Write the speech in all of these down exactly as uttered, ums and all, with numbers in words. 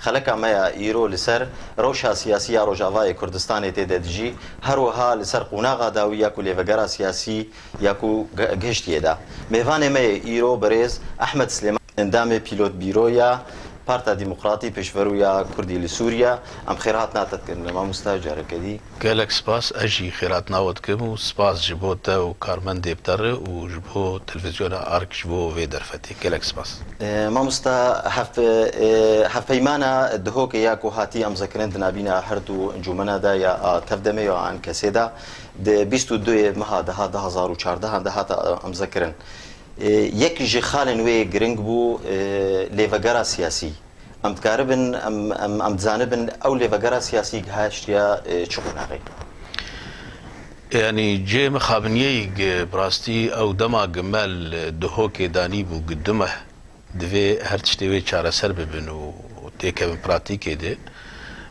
Xeleka me ya îro li ser rewşa siyasî ya Rojavayê Kurdistanê tê de dijî, her wiha li ser qonaxa dawî ya ku lêvegera siyasî ya ku ge-, gihiştiye de. Mêvanê me yê îro birêz Ehmed Silêman, endamê pîlot bîro ya Parta Demokratî, pêşverû ya Kurdî li Sûriye. Em xêrhatina te dikin, mamosta, careke dî. Gelek spas, ez jî xêrhatina we dikim û spas ji bo te û karmendê bi te re û ji bo televîzyona Ark ji bo vê derfetê. Gelek spas. E, mamosta, hev-, e, hevpeymana Dihokê ya ku hatî emzekirin di nabîna her du encûmena de ya a Tevdemê ya Ankesê de, di bîst û duyê meha deha du hezar û çardeh de hate emzekirin. E, yek ji xalên wê giring bû, e, lêvegera siyasî. Em dikaribin, em, em, em dizanibin ew lêvegera siyasî gihiştiye, e, çi qonaxê? Yanî cê mixabiniyeyî gi bi rastî ew dema gi me li Dihokê danîbû gi du meh divê her tiştê wê çareser bibin û têkevin pratîkê de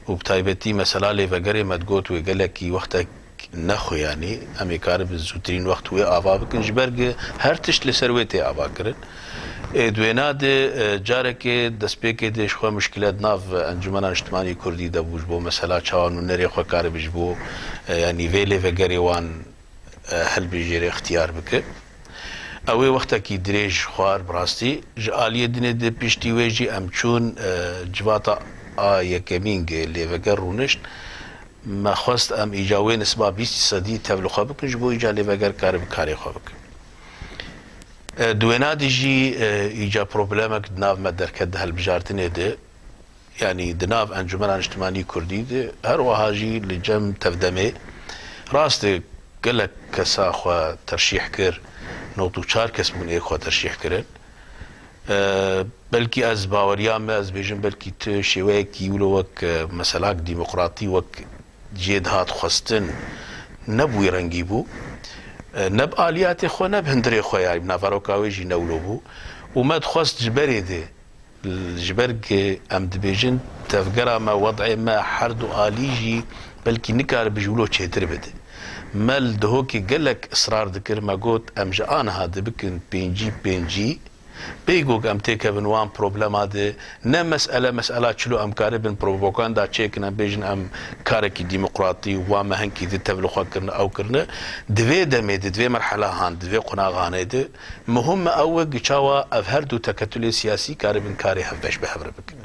û bi taybetî mesela lêvegerê me digot wê gelekî wextek nexwe, yanî em ê karibin zûtirîn wext wê ava bikin, ji ber gi her tişt li ser wê tê ava kirin. Ê, di wêna de, e, carekê destpêkê de ji xwe muşkile di nav Encûmena Niştimanî Kurdî de bû, ji bo mesela çawa nûnerê xwe karibe ji bo, e, yanî vê lêvegerê wan, e, hilbijêre, ixtiyar bike. Ew ê wextekî dirêj xwar bi rastî. Ji aliyê dinê de piştî wê jî em çûn, e, civata a yekemîn ge lêveger rûnişt. Me xwest em îca wê nisba bîst sedî tev li xwe bikin, ji bo îca lêveger karibe karê xwe bike. E, di wêna de jî, e, îca problemek di nav me derket di hilbijartinê de, yanî di nav Encûmena Niştimanî Kurdî de, her wiha jî li cem Tevdemê. Rast e, gelek kesa xwe terşîh kir, nod û çar kes bûn ê xwe terşîh kirin. E, belkî ez baweriya me, ez bêjim, belkî tu şêweyekî wilo wek, e, meselak demokratî wek jê dihat xwestin, ne bi wî rengî bû. E, ne bi aliyatê xwe, ne bi hundirê xwe, yanî bi naveroka wê jî ne wilo bû. Û me dixwest ji berê de, ji ber ku em dibêjin tevgera me, wed'ê me her du alî jî belkî nikaribe ji wilo çêtir bide. Me li Dihokê gelek israr dikir, me got, em ji aniha dibikin pêncî pêncî, Pêgok em têkevin wan problema de, ne mesele, mesela çilo em karibin propaganda çêkin, em bêjin em karekî demokratî û wa me hinkî di tev li xwe kirine, ew kirine. Di vê demê de, di vê merhela han, di vê qonaxanê de, muhim me ew e, gi çawa ev her du teketulê siyasî karibin karê hevbeş bi hev re bikin.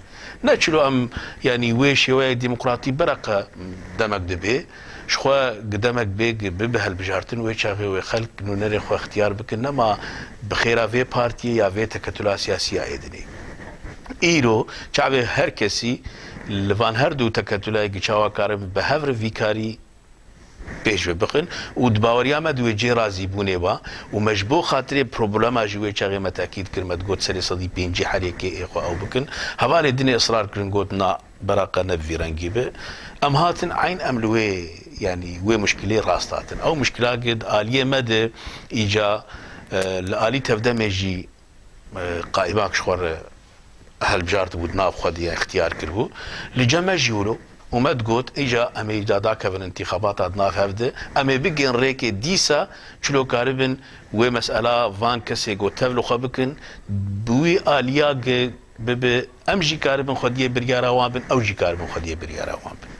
Ne çilo em, yanî wê şêweyê demokratî bereqe demek dibe, Ji xwe gi demek bê gi bibe hilbijartin, wê çaxê wê xelk nûnerê xwe ixtiyar bikin, nema bi xêra vê partiyê ya vê teketula siyasî ya êdinê. Îro çavê her kesî li van her du teketulay gi çawa karin bi hev re vî karî pêş ve bixin û di baweriya me di wê cê razîbûnê wa û me ji bo xatirê problema jî wê çaxê me tekîd kir, me digot serê sedî pêncî herêkê ê xwe ew bikin. Hevalê dinê israr kirin, got na, Beraqa ne bi vî rengî be. Em hatin eyn em li wê, yanî wê muşkilê rast hatin. Ew muşkila gi di aliyê me de îca, e, li alî Tevdemê jî, e, qaimak ji xwe re helbijart bû, di nav xwe de ya îxtiyar kiribû. Li cem me jî wilo û me digot, îca em ê îca dakevin întîxabata di nav hev de, em ê bigên rêkê dîsa çilo karibin wê mesela van kesê ku tev li xwe bikin, bi wî aliya gi bibe, em jî karibin xwediyê biryara wan bin, ew jî karibin xwediyê biryara wan bin.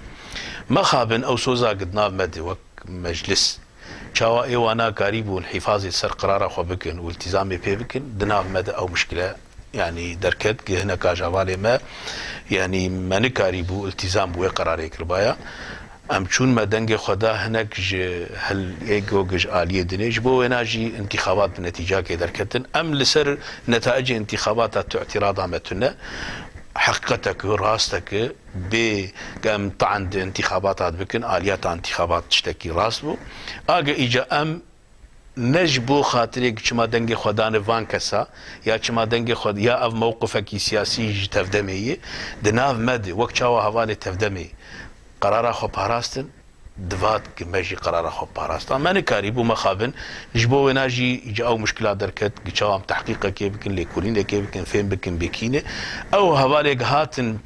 Mexabin ew soza gi di nav me de wek meclis, çawa ê wana karîbûn hîfazê ser qirara xwe bikin û iltîzamê pê bikin, di nav me de ew muşkile, yanî derket, gi hineka ji hevalê me, yanî me nikarîbû iltîzam bi wê qerarê kiribaya. Em çûn me dengê xwe da hinek ji hil-, ê go ji aliyê dinê, ji bo wêna jî intîxabat bi netîcakê derketin. Em li ser netaicê intîxabata tu îtîrada me tune. Heqîqetek e, rastek e, bê em taan di intîxabata bikin, aliyata intîxabat tiştekî rast bû. Age îca em ne ji bo xatirê çima dengê xwe dane van kesa, ya çima dengê xwe, ya ev mewqifekî siyasî ji Tevdemê ye, di nav me de, wek çawa hevalê Tevdemê qerara xwe parastin, divat ki me jî qerara xwe parastan. Me nikarîbû mexabin, ji bo wêna jî îca ew muşkila derket, gi çawa em tehqîqekê bikin, lêkolînekê bikin, fêm bikin bê kî ne. Ew hevalê gi hatin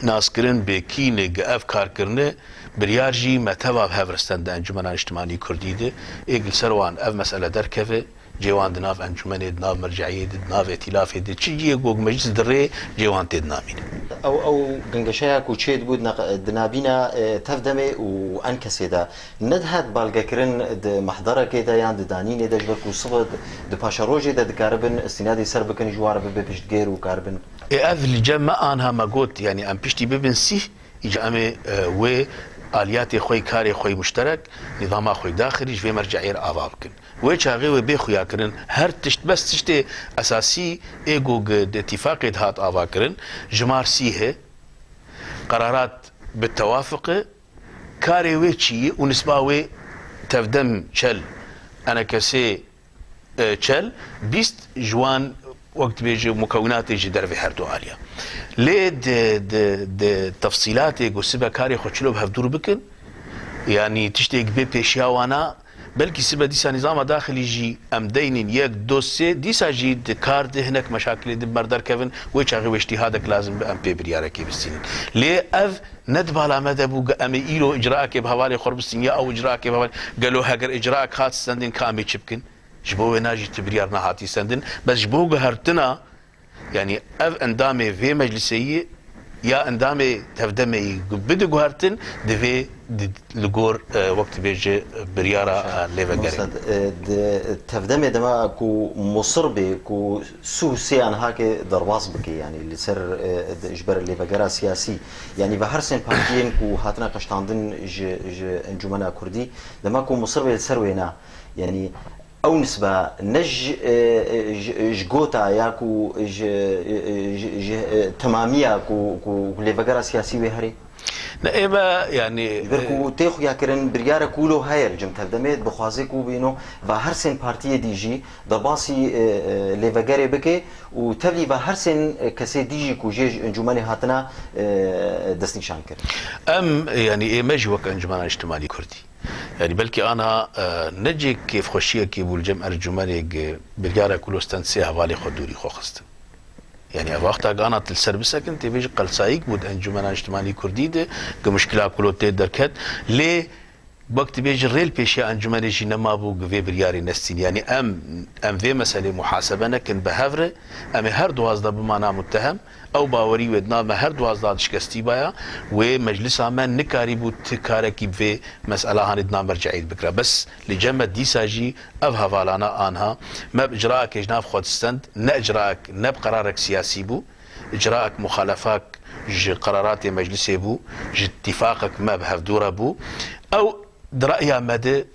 naskirin bê kî ne, gi ev kar kirine, biryar jî me teva bi hev re stand di Encûmena Niştimanî Kurdî de, ê gi li ser wan ev mesele derkeve, Cê wan di nav encûmenê, di nav merceiyê de, di nav îtîlafê de, çi ciyê ku meclis di rê cê wan tê dinamîne. Ew, ew gingeşeya ku çê dibû di neq-, di nabîna, e, Tevdemê û Enkesê de nedihat balgekirin di mehderekê de yan di danînê de, ji ber ku sibe di, di paşerojê de dikaribin îstînadê ser bikin, ji wan re bibe piştgêr û karibin. Ê, ev li cem me anha me got, yanî em piştî bibin sîh, Îca em ê, e, wê aliyatê xwe yî, karê xwe yî muşterek, nîzama xwe yî daxilî ji vê merceiyê re ava bikin. Wê çaxê wê bê xuyakirin, her tişt, bes tiştê esasî ê ku gi-, di îtîfaqê de hat avakirin, jimar sîh e, qerarat bi tewafiq e, karê wê çi ye û nisba wê Tevdem Çel, Enekesê e, Çel, bîst ji wan, wek dibêje, mukewinatê ji dervê her du aliya. Lê di, di, di tefsîlatê ku sibe karê xwe çilo bi hevdûr bikin, yanî tiştê ku bê pêşiya wana, belkî sibe dîsa nîzama daxilî jî em deynîn yek, du, sê, dîsa jî di kar de hinek meşakilê di ber derkevin, wê çaxê wê îctîhadek lazim be em pê biryarekê bistînin. Lê ev ne di bala me de bû, em ê îro icraekê bi hevalê xwe re bistînin ya ew icraekê bi hevalê, gelo heger icraek hat stendin ka em ê çi bikin? Ji bo wêna jî ti biryar nehatî stendin. Bes ji bo guhertina, yanî ev endamê vê meclisê yî ya endamê Tevdemê yî bide guhertin, divê di, li gor, e, wek dibêje, biryara, e, lêvegerê. Mamoste, e, di Tevdemê dema ku musir bê ku sû sê an hake derbas bike, yanî li ser, e, di, ji ber lêvegera siyasî, yanî ve her sên partiyên ku hatine qeştandin ji, ji Encûmena Kurdî, dema ku musir bê li ser wêna, yanî ew nisbe ne ji, e, e, ji, ji gota ya ku ji, e, e, ji, ji, e, temamiya ku, ku, ku lêvegera siyasî wê herê? Ne, ê me, yanî, ji ber ku, e, tê xuyakirin, biryarek wilo heye li cem Tevdemê, dixwaze ku bîno va her sên partiyê dî jî derbasî, e, e, lêvegerê bike û tevlî va her sên, e, kesê dî jî ku jê ji encûmenê hatine, e, destnîşan kirin. Em, yanî, ê me jî wek Encûmena Niştimanî Kurdî, Yanî belkî ana, e, ne cê kêfxweşiyekê bû li cem encûmenê gi biryarek wilo stend sê hevalê xwe dûrî xwe xistin. Yanî ev wexta gi ana tu li ser bisekin, tê bêjî qelsayîk bû di Encûmena Niştimanî Kurdî de, gi muşkila wilo tê derket. Lê wek tu bêjî rê li pêşiya encûmenê jî nemabû gi vê biryarê nestîn. Yanî em, em vê meselê muhasebe nekin bi hev re, em ê her duwazdeh bimana mutehem, Ew bawerî wê di nav me her duwazdeh de şikestî baya, wê meclisa me nikarîbû ti karekî bi vê mesela hanê di nav merceiyê de bikira. Bes li cem me dîsa jî ev hevalana anha me bi icraekê ji nav xwe distend, ne icraek, ne bi qerarek siyasî bû, icraek muxalefak ji qeraratê meclisê bû, ji tîfaqek me bi hevdû re bû. Ew di reya me de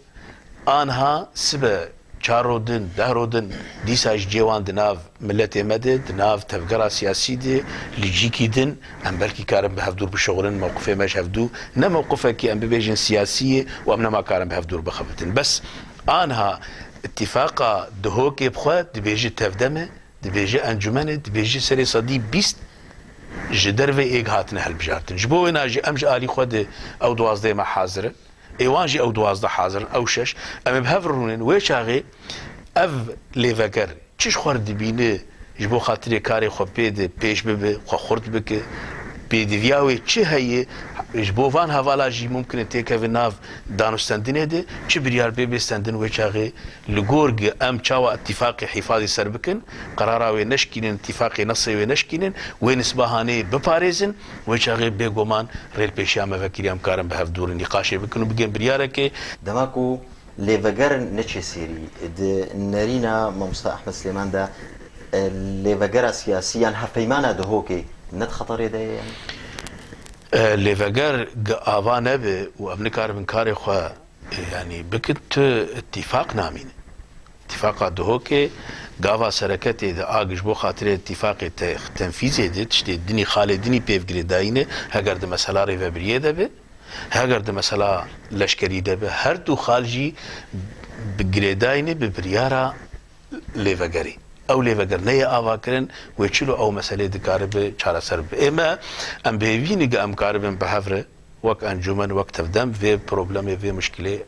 Anha sibe çar ro din, deh ro din, dîsa ji cê wan di nav miletê me de, di nav tevgera siyasî de, li cîkî din, em belkî karin bi hevdûr bişuxulin, mewqifê me ji hevdû, ne mewqifekî em bibêjin siyasî ye û em nema karin bi hevdûr bixebitin. Bes anha îtîfaqa Duhokê bi xwe dibêje tevdem e, dibêje encûmen e, dibêje serê sedî bîst ji dervê êg hatine hilbijartin. Ji bo wêna jî em ji alî xwe de ew duwazdeh me hazir in. Ê wan jî ew duwazdeh hazir in, ew şeş. Em ê bi hev re rûnin. Wê çaxê ev lêveger çi ji xwe re dibîne, ji bo xatirê karê xwe pê de pêş bibe, xwe xurt bike, pêdiviya wê çi heye, ji bo van hevala jî mumkin e têkeve nav danûstendinê de, çi biryar pê bê stendin, wê çaxê li gor gi em çawa îtîfaqê hîfadî ser bikin, qerara wê neşkînin, îtîfaqê nesê wê neşkînin, wê nisba hanê biparêzin, wê çaxê bêguman rê li pêşiya me vekirî em karin bi hev dûr nîqaşê bikin û bigên biryarekê. Dema ku lêveger neçe sêrî, di nerîna Mamoste Ehmed Silêman de, e, lêvegera siyasî yan hevpeymana Duhokê ne di xeterê de ye yanî? E, lêveger gi ava nebe û em nikaribin karê xwe, e, yanî bikin, tu îtîfaq namîne. Îtîfaqa Duhokê gava sereke tê de a gi ji bo xatirê îtîfaqê te-, tenfîzê de tiştê dinî, xalê dinî pê girêdayî ne, heger di mesela rêvebiriyê de be, heger di mesela leşkerî de be, her du xal jî bi girêdayî ne bi biryara lêvegerê. Ew lêveger neyê avakirin, wê çilo ew meselê dikaribe çareser bibe. Ê me, em bi hêvî ne gi em karibin bi hev re, wek encûmen, wek tevdem vê problemê, vê muşkilê,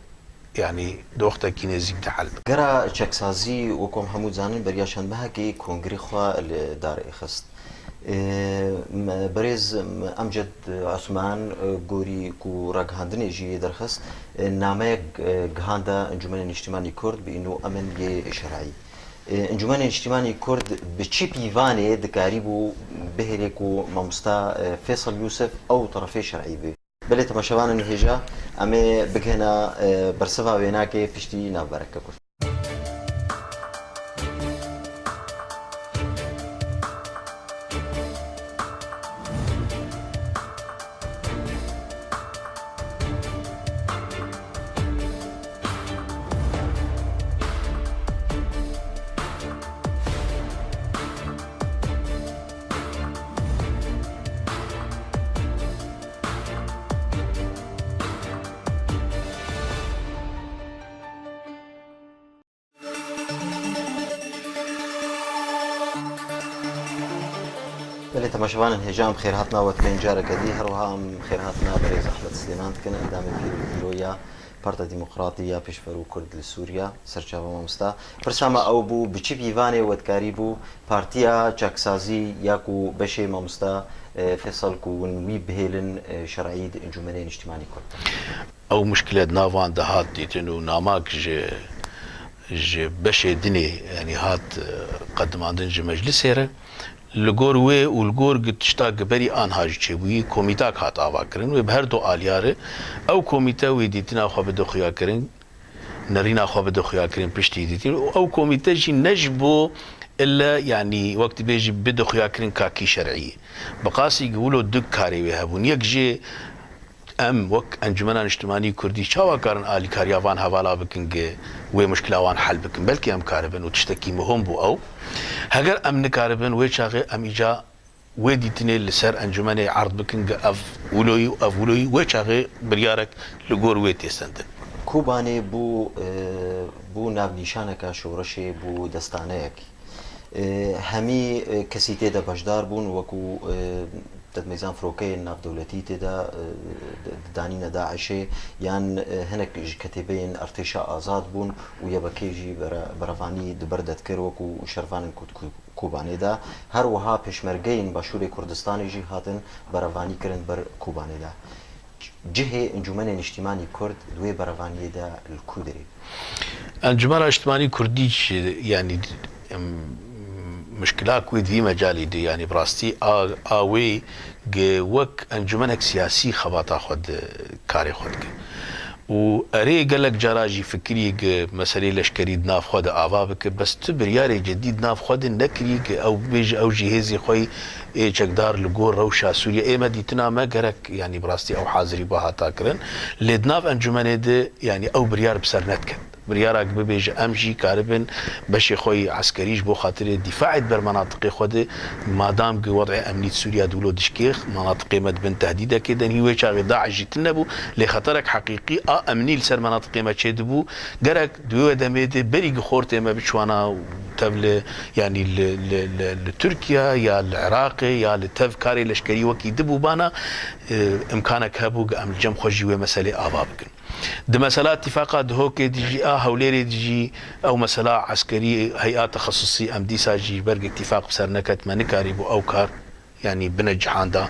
yanî di wextekî nêzîk de hel bikin. Gera çeksazî, wek em hemû dizanin, beriya çend mehekê kongrê xwe li darê xist. E, me-, Berêz Emced Osman, e, gorî ku ragihandinê jî yê derxist, e, nameyek, e, gihanda Encûmenê Niştimanî Kurd bi înû emin yê şer'î. E, Encûmenê Niştimanî Kurd bi çi pîvanê dikarîbû bihêlê ku mamosta, e, Fêsal Yûsif ew terefê şer'î be? Belê temaşevanên hêja, em ê bigihina, e, bersiva wênakê piştî navbereke kurt. Belê temaşevanên hêja, em xêrhatina we dikin careke dî, her wiha em xêrhatina berêz Ehmed Silêman dikin, endamê pîr û pîroya Parta Demokratî ya Pêşverû Kurd li Sûriya. Serçava mamosta. Pirsa me ew bû, bi çi pîvanê we dikarîbû partiya çaksazî ya ku beşê mamosta, e, Fêsal ku hûn wî bihêlin, e, şer'î di Encûmenê Niştimanî Kurd de? Ew muşkile di nav wan de hat dîtin û namak ji, ji beşê dinê, yanî hat, e, qedimandin ji meclisê re. Li gor wê û li gor gi-, tişta gi berî anha jî çêbûyî, komîtak hat avakirin. Wê bi her du aliya re ew komîte wê dîtina xwe bide xuyakirin, nerîna xwe bide xuyakirin piştî dîtin. Û ew komîte jî ne ji bo ille, yanî wek dibêjî bide xuyakirin kakî şer'î. Bi qasî gi wilo du karê wê hebûn. Yek jê em wek Encûmena Niştimanî Kurdî çawa karin alîkariya van hevala bikin, gi wê muşkila wan hel bikin? Belkî em karibin û tiştekî muhim bû ew. Heger em nikaribin, wê çaxê em îca wê dîtinê li ser encûmenê erd bikin, gi ev wilo yî û ev wilo yî, wê çaxê biryarek li gor wê tê sendin. Kobanê bû, e, bû navnîşaneka şoreşê, bû destaneyek. E, hemî, e, kesî tê de beşdar bûn, wekû, e, dedmeyzan firokeyên navdewletî tê de, e, d-, danîne DAIŞê, yan, e, hinek ji ketêbeyên artêşa azad bûn û YBKê jî bere-, berevanî di ber de dikir, wekû şervanên ku di Ku-, Kobanê de. Her wiha pêşmergeyên Başûrê Kurdistanê jî hatin berevanî kirin ber Kobanê de. Cihê Encûmenê Niştîmanî Kurd di wê berevaniyê de li ku derê? Encûmena Niştîmanî Kurdî jî, yanî, em, mişkila ku wê di vî mecalî de, yanî, bi rastî a, a wê gi wek encûmenek siyasî xebata xwe di karê xwe dike. Û erê gelek cara jî fikirî gi meselê leşkerî di nav xwe de ava bike, bes tu biryarê cedî di nav xwe de nekirî gi ew bibêje ew jî hêzê xwe yê çekdar li gor rewşa Sûriye. Ê me dîtina me gerek, yanî, bi rastî ew hazirî ba hata kirin. Lê di nav encûmenê de, yanî, ew biryar bi ser nediket. Biryara ku bibêje em jî karibin beşê xwe yî eskerî ji bo xatirê dîfaê di ber menatiqê xwe de, madam ku wed'ê emnî di Sûriya di wilo dişkê, menatiqê me di bin tehdîdekê de, hî wê çaxê DAIŞ jî tune bû, lê xeterek heqîqî a emnî li ser menatiqê me çêdibû. Gerek di wê demê de berî ku xortê me biçûna tev li, yanî li, li, li, li Tirkiye ya li Iraqê ya li tev karê leşkerî wekî dibûbana, e, imkanek hebû ku em li cem xwe jî wê meselê ava bikin. Di mesela Tîfaqa Duhokê de jî, a Hewlêrê de jî ew mesela eskerî, hey'a texesusî, em dîsa jî ber ku tîfaq bi ser neket, me nikarîbû ew kar, yanî, bine cihanda.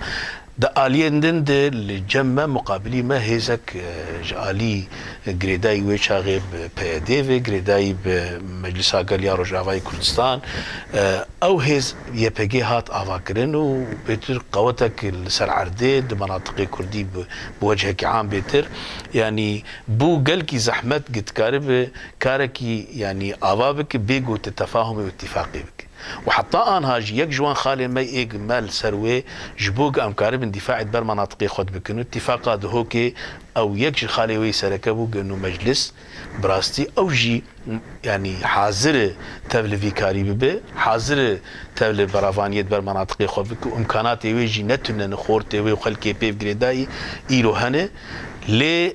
Di aliyên din de li cem me, muqabilî me hêzek, e, ji alî girêdayî wê çaxê bi P Y D ve, girêdayî bi Meclisa Gel ya Rojavayê Kurdistan, e, ew hêz Y P G hat avakirin û bêtir qewetek li ser erdê di menatiqê kurdî bi, bi wechekî am bêtir, yanî, bû gelkî zehmet ku dikaribe karekî, yanî, ava bike bê ku tu tefahumê û îtîfaqê bike. Û heta anha jî yek ji wan xalên me ê ku me li ser wê ji bo ku em karibin dîfaê di ber menatiqê xwe de bikin û Tîfaqa Duhokê ew yek ji xalê wê yî sereke bû ku nû meclis bi rastî ew jî, yanî, hazir e tev li vî karî bibe, hazir e tev li beravaniyê di ber menatiqê xwe bike û imkanatê wê jî ne tune ne, xortê wê û xelkê pê girêdayî îro hene. Lê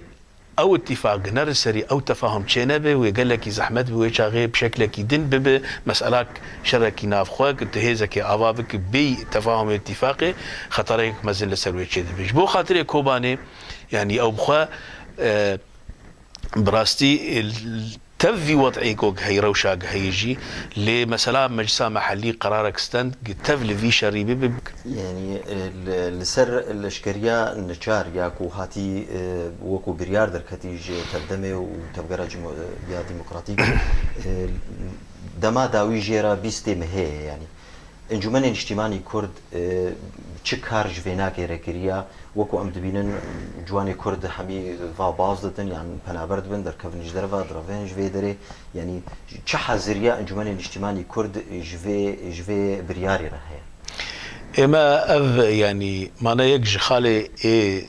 ew îtîfaq ne li serî ew tefahum çênebe, wê gelekî zehmet bi wê çaxê bi şeklekî din bibe, meselak şerekî navxwe, ku tu hêzekê ava bike bê tefahumê îtîfaqê, xetereyek mezin li ser wê çêdibe. Ji bo xatirê Kobanê, yanî, ew bi xwe, e, bi rastî, e, tev vî wed'ê ku heyî rewşa heyî jî, lê mesela meclisa mehellî qerarek stend, tev li vî şerî bibe. Yanî, e, li, li ser leşkeriya neçar ya ku hatî, e, wekû biryar derketî ji Tevdemê û Tevgera Cimo-, ya Demokratîk, e, dema dawî jê re bîstê mehê ye, yanî. Encûmenê Niştîmanî Kurd, e, çi kar ji vê nakê re kiriya? Wekû em dibînin, ciwanê Kurd hemî va baz didin, yan penaber dibin, derkevin ji derve, direvin ji vê derê. Yanî çi haziriya Encûmenê Niştîmanî Kurd ji vê, ji vê biryarê re heye? Ême ev, yanî, mane yek ji xalê ê,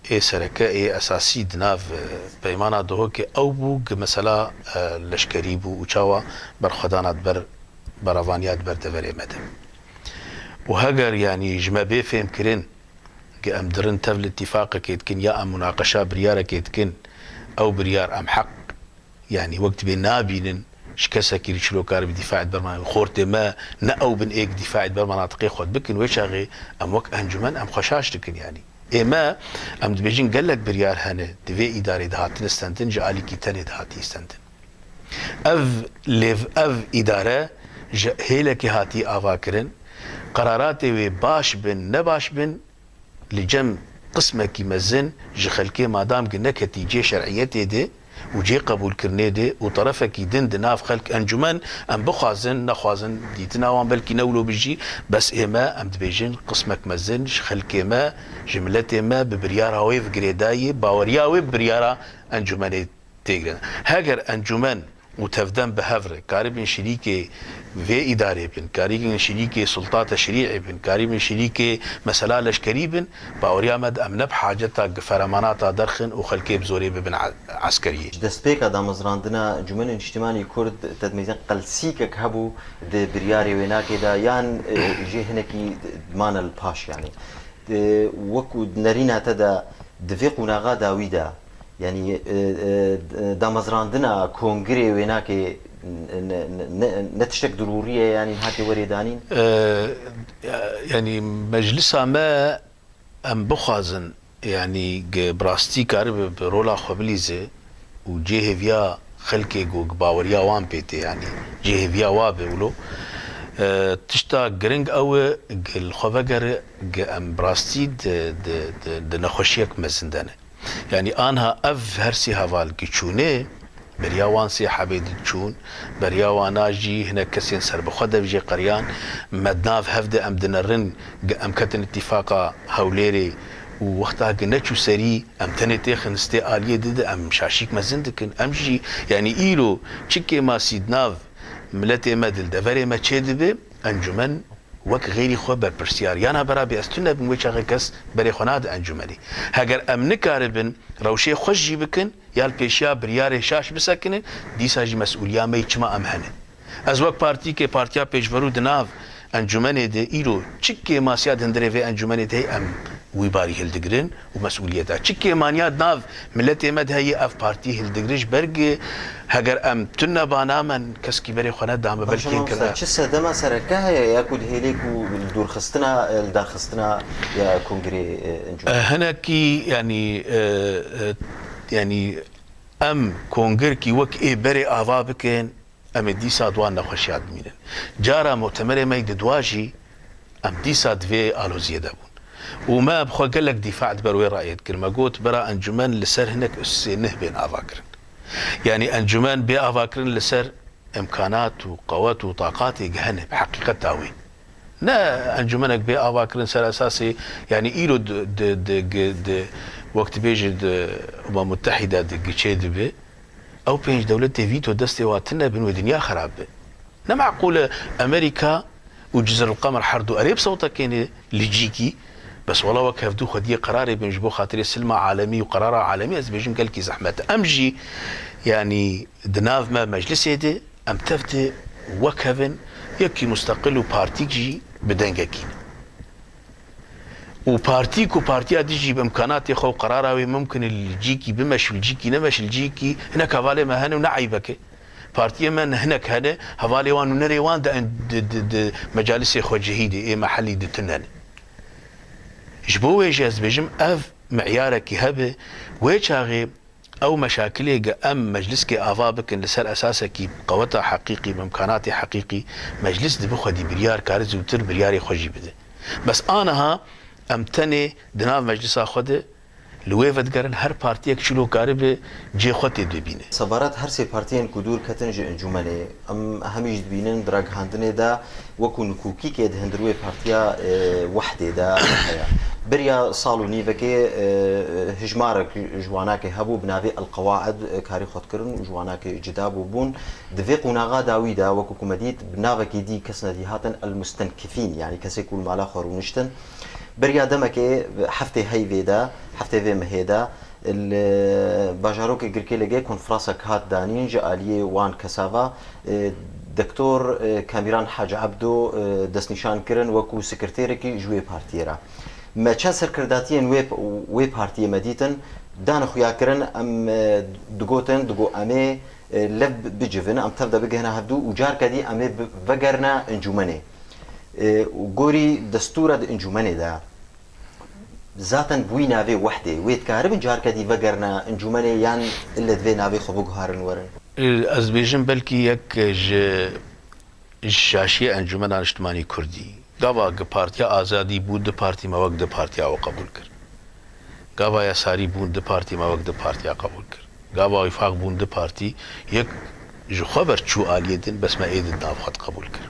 ê sereke, ê esasî di nav, e, peymana Duhokê ew bû, ki mesela, e, leşkerî bû û çawa berxwedana di ber, berevaniya di ber deverê me de. Û heger, yanî, ji me bê fêhmkirin, ki em dirin tev li îtîfaqekê dikin ya em munaqeşa biryarekê dikin, ew biryar em heq, yanî wek dibê nabînin, ji kesekî li çilo karibe dîfaê di ber mena-, xortê me ne ew bin ê dîfaê di ber menatiqê xwe bikin, wê çaxê em wek encûmen em xwe şaş dikin, yanî. Ê me, em dibêjin gelek biryar hene di vê îdarê de hatine stendin, ji alîkî tenê de hatiye stendin. Ev lêv, ev îdare ji hêlekê hatiye avakirin. Qeraratê wê baş bin, ne baş bin, li cem qismekî mezin ji xelkê madam ki neketî cê şer'iyetê de û cê qebûlkirinê de û terefekî din di nav xelk encûmen em bixwazin, nexwazin, dîtina wan belkî ne wilo bi jî, bes ê me, em dibêjin qismek mezin ji xelkê me, ji miletê me bi biryara wê ve girêdayî, baweriya wê bi biryara encûmenê tê girêdayî. Heger encûmen û Tevdem bi hev re karibin şirîkê vê îdarê bin, karibin şirîkê sulta teşrî'ê bin, karibin şirîkê mesela leşkerî bin, baweriya me di em ne bi haceta gi feremanata derxin û xelkê bi zorê bibin e-, eskeriyê. Ji destpêka damezrandina Encûmenê Niştîmanî Kurd, te dimêzin qelsîkek hebû di biryarê wênakê de, yan, e, jê hinekî mane li paş, yanî? E, wekû nerîna te de di vê qonaxa dawî de, yanî, e, e, damezrandina kongirê wênakê ne, ne, ne, ne tiştek dirûrî ye, yanî hate werê danîn? E, yanî meclisa me em bixwazin, yanî ge bi rastî karibe bi rola xwe bilîze û cê hêviya xelkê ku baweriya wan pê tê, yanî cê hêviya wa be wilo, e, tişta giring ew e, ge li xwe vegere, ge em bi rastî di, di, di, di nexweşiyek mezin de ne. Yanî anha ev her sê heval ki çûne, beriya wan sê hebê diçûn, beriya wana jî hinek kesên serbixwe dev jê qeriyan, me di nav hev de em dinerin, em ketin îtîfaqa Hewlêrê û wexta ki neçû serî, em tenê têxin stê aliyê di de em şaşîk mezin dikin. Em jî, yanî îro çi kêmasî di nav miletê me di li deverê me çêdibe, encûmen wek xêrî xwe berpirsiyar. Ya navbera bê ez tune bim, wê çaxê kes berê xwe nade encûmenê. Heger em nikaribin rewşê xweş jî bikin, ya li pêşiya biryarê şaş bisekinin, dîsa jî mesûliya me yî çima em hene. Ez wek partîkê, partiya pêşverû di nav encûmenê de îro çi kêmasiya di hundirê vê encûmenê de heye em wî barî hildigirin û mesûliyeta. Çi kêmaniya di nav miletê me de heye ev partî hildigire ji ber gi heger em tune ba namen, keskî berê xwe neda me, belkî hinkir. Çi sedema sereke heye ya ku dihêlê ku li dûrxistina, li darxistina ya kongirê, e, encûmen? E, hinekî, yanî, e, e, yanî em kongirkî wek ê berê ava bikin, em ê dîsa di wan nexweşiya dimînin. Cara mutemerê me yî di dua jî, em dîsa di vê aloziyê de bûn. Û me bi xwe gelek dîfa di ber wê rayê dikir. Me got, bera encûmen li ser hinek usê neh bên ava kirin. Yanî encûmen bê ava kirin li ser îmkanat û qewet û taqatê gi hene bi heqîqeta wê. Ne encûmenek bê ava kirin ser esasê, yanî îro di, di, di, gi-, di, wek dibêjin di Umem Mutehîde di giçê dibe. Ew pênc dewletê vîto destê wa tune bin wê dinya xerab be. Ne meqûl e Amerîka û Cizirulqemer her du erê bi sewtekê ne li cîkî, bes wela wek hevdû xwediyê qerarê bin ji bo xatirê silma alemî û qerara alemî, ez dibêjim gelkî zehmet e. Em jî, yanî di nav me meclisê de em tev de wek hev in, yekî musteqil û partîk jî bi dengekî ne. Û partî ku partiya din jî bi îmkanatê xwe û qerara wê mimkun e li cîkî bimeşî, li cîkî nemeşî, li cîkî hinek hevalê me hene û ne eybek e. Partiyê me hinek hene, hevalê wan û nerê wan di, di, di, di mecalisê xwecihî de, ê mehellî de tune ne. Ji bo wê jî ez dibêjim ev miyarekî hebe, wê çaxê Ew meşakilê ge em mecliskê ava bikin li ser esasekî qeweta heqîqî, bi imkanatê heqîqî, meclis dibe xwedî biryar kare zûtir biryarê xwe jî bide. Bes aniha em tenê di nav meclisa xwe de li wê vedigerin, her partiyek çilo karibe cê xwe tê bibîne. Sebarat her sê partiyên ku dûr ketin ji encûmenê, em hemî jî dibînin di ragihandinê de wekû nikokîkê di hundir wê partiya, e, Wehdê de heye. Beriya sal û nîvekê, e, hijmarek ji wanakê hebû bi navê El Qewaid, e, karê xwe dikirin û ji wanakê cida bûbûn. Di vê qonaxa dawî de, wekû ku me dît, bi navekî dî kes nedî hatin El Mustenkifîn, yanî kesê ku li mala xwe rûniştin. Beriya demekê, heftê heyvê de, heftê vê mehê de, li bajarokê Girkêlegê konferansek hat danîn ji aliyê wan kesa ve, e, Doktor, e, Kamîran Hac Ebdo, e, destnîşan kirin wekû sekreterekî ji wê partiyê re. Me çend serkirdatiyên wê, wê partiyê me dîtin, dan xuya kirin, em, e, digotin, digo em ê, e, lev bicivin, em tev de bigihine hevdû û carke dî em ê bi-, vegerine encûmenê. E, û gorî destûra di encûmenê de, zaten bi wî navê Wehdê, wê dikaribin carke dî vegerine encûmenê yan ille divê navê xwe biguharin werin? Ez dibêjim belkî yek ji, ji şaşiyê Encûmena Niştimanî Kurdî. Gava gi Partiya Azadî bû du partî me wek du partiya we qebûl kir. Gava Yesarî bûn du partî me wek du partiya qebûl kir. Gava Wîfaq bûn du partî, yek ji xwe ber çû aliyê din, bes me ê din nav xwe diqebûl kir.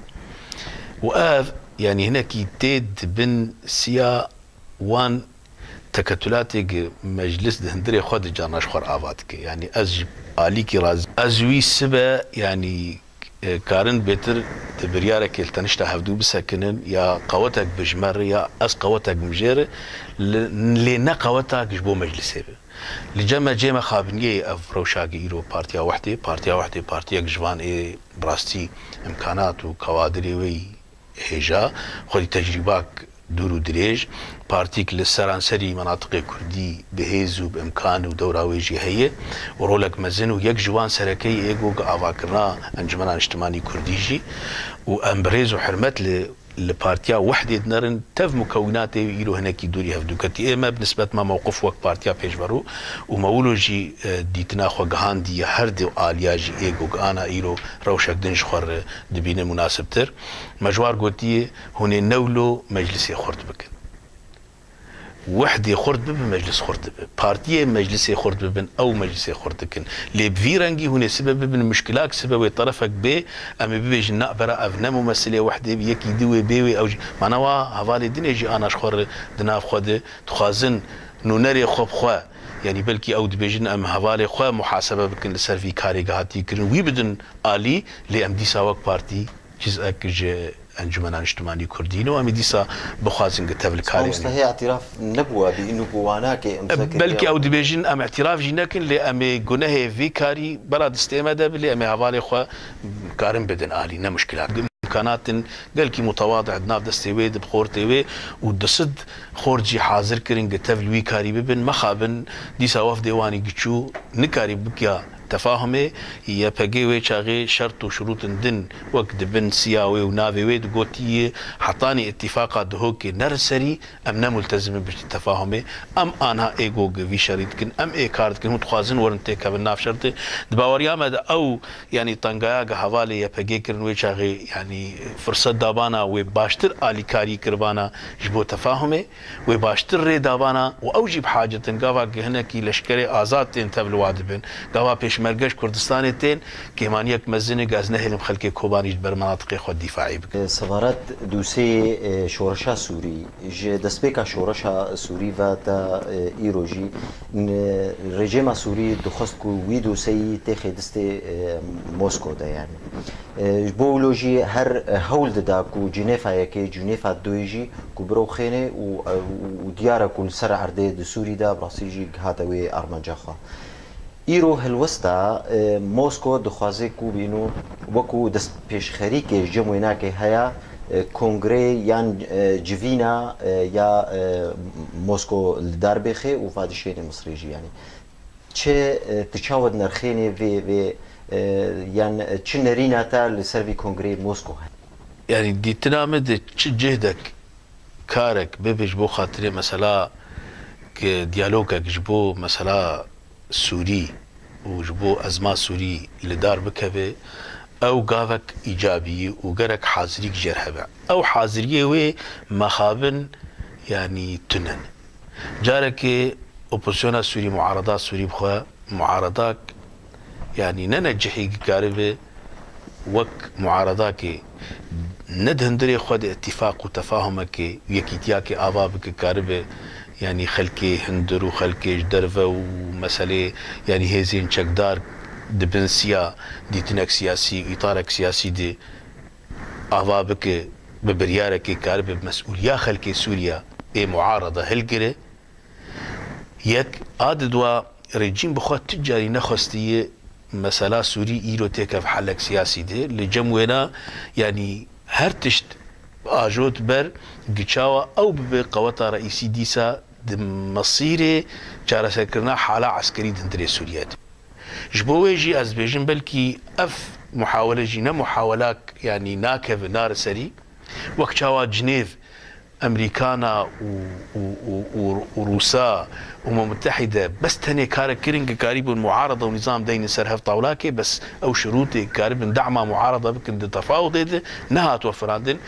Û ev, yanî hinekî tê di bin siya wan teketulatê gi meclis di hundirê xwe di carna ji xwe re ava dike. Yanî ez ji alîkî razî. Ez wî sibe, yanî, e, karin bêtir di biryarekê li tenişta hevdû bisekinin, ya qewetek bi ji me re, ya ez qewetek bi jê re, li, lê ne qewetak ji bo meclisê be. Li cem me cê me xabiniyê ev rewşa gi îro Partiya Wehdê, Partiya Wehdê partiyek ji van ê bi rastî imkanat û kawadirê wê yî hêja, xwedî tecrîbak dûr û dirêj, partîk li seranserî menatiqê kurdî bi hêz û bi imkan û dewra wê jî heye û rolek mezin û yek ji wan serekeyî ê go gi avakirina Encûmena Niştimanî Kurdî jî û em bi rêz û hurmet li, li Partiya Wehdê dinerin, tev mukewinatê wî îro hinekî dûrî hevdû ketî. Ê me bi nisbet me mewqif wek partiya pêşverû û me wilo jî, e, dîtina xwe gihandiye her du aliya jî ê go gi ana îro rewşek din ji xwe re dibîne munasibtir. Me ji war gotiye, hûn ê newlo meclisê xurt bikin. Wehdê xurt bibe, meclis xurt dibe. Partiyê meclisê xurt bibin, ew meclisê xurt dikin. Lê bi vî rengî hûn ê sibe bibin mişkilak, sibe wê terefek bê, em ê bibêjin, na, bera ev ne mumesilê Wehdê bî, yekî dî wê bê wê, ew jî. Mana wa hevalê din ê jî ana ji xwe re di nav xwe de dixwazin nûnerê xwe bi xwe, yanî belkî ew dibêjin, em hevalê xwe muhasebe bikin li ser vî karê gihatî kirin, wî bidin alî, lê em dîsa wek partî cizek ji Encûmena Niştimanî Kurdî ne û em ê dîsa bixwazin gi tev li karê Mamoste, em. Hê îtiraf nebûwa bî, îno ku wanakê em E, zekeriya. Belkî ew dibêjin, em îtiraf jî nekin, lê em ê gunehê vî karî bela distê me de bi, lê em ê hevalê xwe karin bidin alî, ne muşkilat. Îmkanatin gelkî mutewadi di nav destê wê de, bi xortê wê û du sed xort jî hazir kirin gi tev li wî karî bibin. Mexabin, dîsa wefdê wanî gi çû nikarî bikiya tefahumê, Y P G wê çaxê şert û şurûtin din wek di bin siya wê û navê wê digotiye, hetanî îtîfaqa Duhokê nerin serî, em ne multezim in bi tefahumê. Em anha ê go gi vî şerî dikin, em ê kar dikin, hûn dixwazin werin têkevin nav şertê. Di baweriya me de ew, yanî tengaya gi hevalê Y P G kirin wê çaxê, yanî firset dabana wê baştir alîkarî kiribana ji bo tefahumê. Wê baştir rê dabana û ew jî bi hacet in. Gava gi hinekî leşkerê azad tên tev li wa dibin. Gava pêşmerge ji Kurdistanê tên, kêmaniyek mezin e, ez nehêlim xelkê Kobanî ji ber menatiqê xwe dîfaî bikin. Sevarat, doseyê, e, şoreşa Sûrî, ji destpêka şoreşa Sûrî ve ta, e, îro jî, n-, rejîma Sûrî dixwest ku wî doseyî têxê distê, e, Mosko de, yanî. E, ji bo wilo jî her, e, hewl dida ku Cinêfa yekê, Cinêfa duyê jî ku birewxêne û, e, û, û diyar e ku li ser erdê di Sûrî de bi rastî jî gihate wê armanca xwe. Îro helwesta, e, Mosko dixwaze ku bîno wekû destpêşxerîkê ji cem wênakê heye, e, kongrê yan, e, civîna, e, ya, e, Mosko li dar bêxê û va dişêne Misrê jî, yanî. Çi, e, tu çawa dinirxênî vê, vê, e, yan çi nerîna te li ser vî kongreyê Mosko heye? Yanî dîtina min de çi cihdek, karek bibe ji bo xatirê mesela ki diyalogek ji bo mesela Sûrî û ji bo ezma Sûrî li dar bikeve, ew gavek îcabî ye û gerek hazirîk jêr hebe. Ew haziriyê wê mexabin, yanî tune ne. Carekê opozisyona Sûrî, muarada Sûrî bi xwe, muaradak, yanî ne ne cihê karibe wek muaradakê ne di hundirê xwe de îtîfaq û tefahumekê û yekîtiyakê ava bike, karibe, yanî xelkê hundir û xelkê ji derve û meselê, yanî hêzên çekdar di bin siya dîtinek siyasî û îtarek siyasî de ava bike, bi biryarekê karibe bi mesûliya xelkê Sûriya ê muarada hilgire. Yek, a di dua, rejîm bi xwe tu carî nexwestiye mesela Sûrî îro têkev helek siyasî de. Li cem wêna, yanî her tişt ajot ber, giçawa ew bibe qeweta reîsî dîsa di mesîrê çareserkirina hala eskerî di hundirê Sûriye de. Ji bo wê jî ez dibêjim, belkî ev muhawele jî ne muhawelak, yanî nakeve, nare serî. Wek çawa Cinêv, Emerîkana û, û, û, û, û Rûsa, Umem Mutehîde bes tenê karek kirin ku karîbûn muarada û nîzam deynin ser hev tawlakê, bes ew şirûtê karibin dema muarada bikin di tefawudê de nehat wefirandin.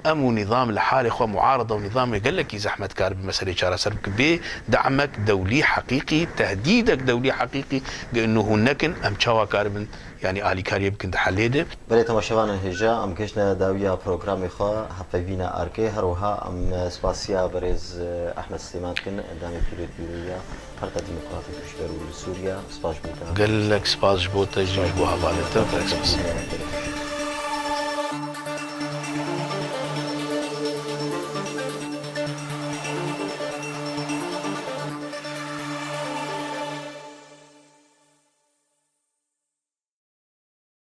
Em û nîzam li halê xwe muarada û nîzamê gelekî zehmet karibe meselê çareser bike. Bê demek dewlî heqîqî, tehdîdek dewlî heqîqî, ku inu hûn nekin, em çawa karibin, yanî alîkariyê bikin di helê de. Belê temaşevanên hêja, em gihiştine dawiya programê xwe, hevpeyvîna erkê, her wiha em spasiya berêz, eh, Ehmed Sêman dikin, endamê Pîrê Pîroya Parta Demokratîk û ji ber û li Sûriye. Spas ji bo te. Gelek spas ji bo te jî, ji bo hevalê te. Gelek spas.